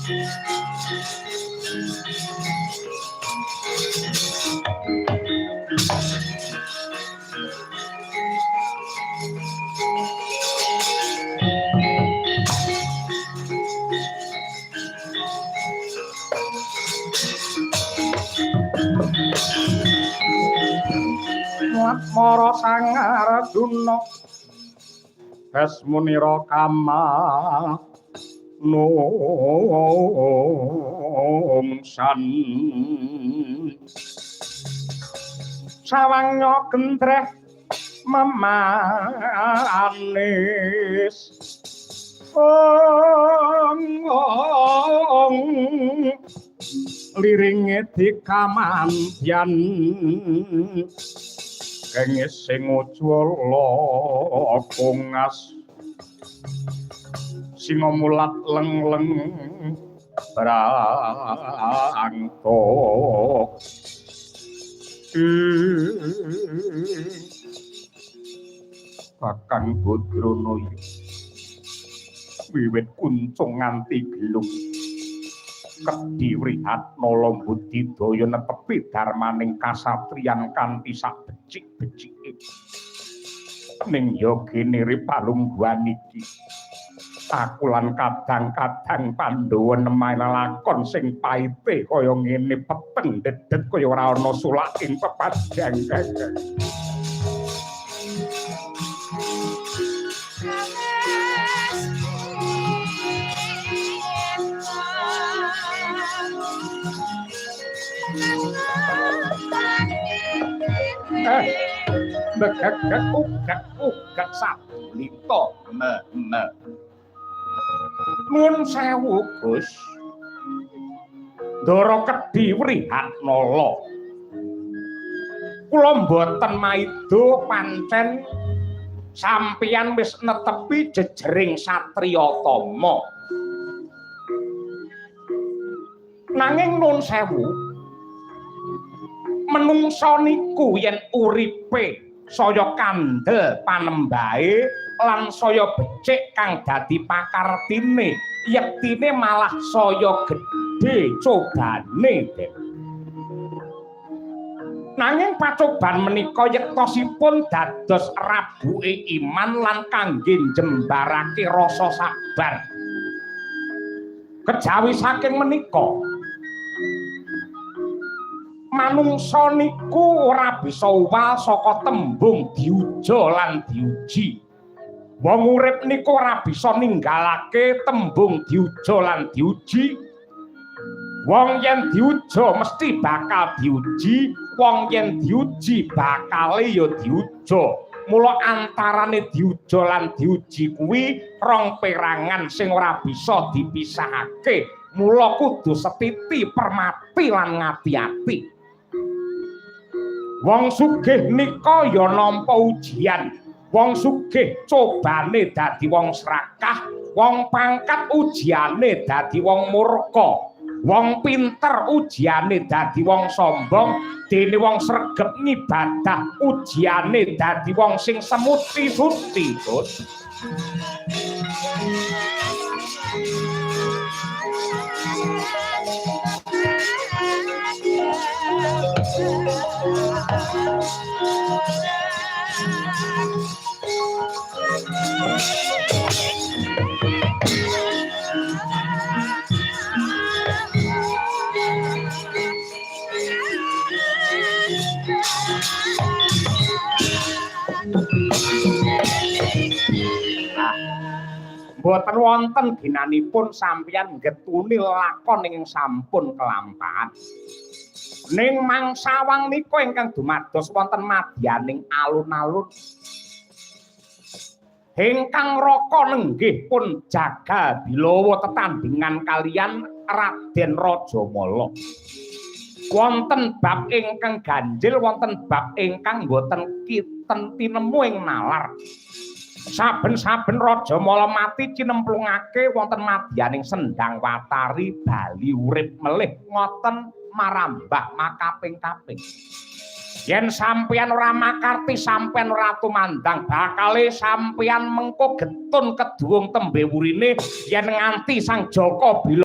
Mara Sang Arjuna Besmunira kama nungsan sawangnya gentreh memanis ong ong liringe dikamandyan kenge sing ujwala kongas singa mulat leng-leng brangto. Kakang Badranaya wiwit kuncung nganti gelung kedhi wrihatnala budidaya netepi darmaning kasatriyan kanthi sak becik-becike. Ning ya genere palungguhan iki aku lan kadang-kadang Pandhawa nemahi lakon sing paite kaya ngene peteng dedet kaya ora ana sulaking pepadang. Begegek ugek ugek sabulita me me. Nuwun sewu Gus. Ndara kedhi Wrihatnala. Kula mboten maido pancen sampeyan wis netepi jejering satriya tama. Nanging nuwun sewu, menungsa niku yen uripe saya kandel panembahe lan saya becik kang dadi pakartine, yektine malah saya gedhe cobane. Nanging pacoban menika yektosipun dados rabuke iman lan kangge njembarake rasa sabar. Kejawi saking menika, manungsa niku ora bisa uwal saka tembung diuja lan diuji. Wong urip niku ora bisa ninggalake tembung diuja lan diuji. Wong yen diuja mesti bakal diuji, wong yen diuji bakale ya diuja. Mula antarane diuja lan diuji kuwi rong perangan sing ora bisa dipisahake. Mula kudu setiti, permati lan ngati-ati. Wong sugih nika ya nampa ujian. Wong sugih cobane dadi wong srakah, wong pangkat ujiane dadi wong murka, wong pinter ujiane dadi wong sombong, dene wong sregep ngibadah ujiane dadi wong sing semuti-suti. Gus. Mboten wonten ginanipun sampeyan nggetuni lakon ingkang sampun kelampahan. Ning mangsawang nika ingkang dumados wonten madyaning alun-alun. Ingkang raka nenggih pun jagal bilawa tetandhingan kaliyan Raden Rajamala. Wonten bab ingkang ganjil, wonten bab ingkang boten kinten tinemu ing nalar. Saben-saben Rajamala mati cinemplungake wonten madyaning Sendang Watari bali urip melih ngoten marambah makaping-kaping. Yen sampeyan ora makarti, sampeyan ora tumandang, bakale sampeyan mengko getun keduwung tembe wurine yen nganti Sang Jaka bila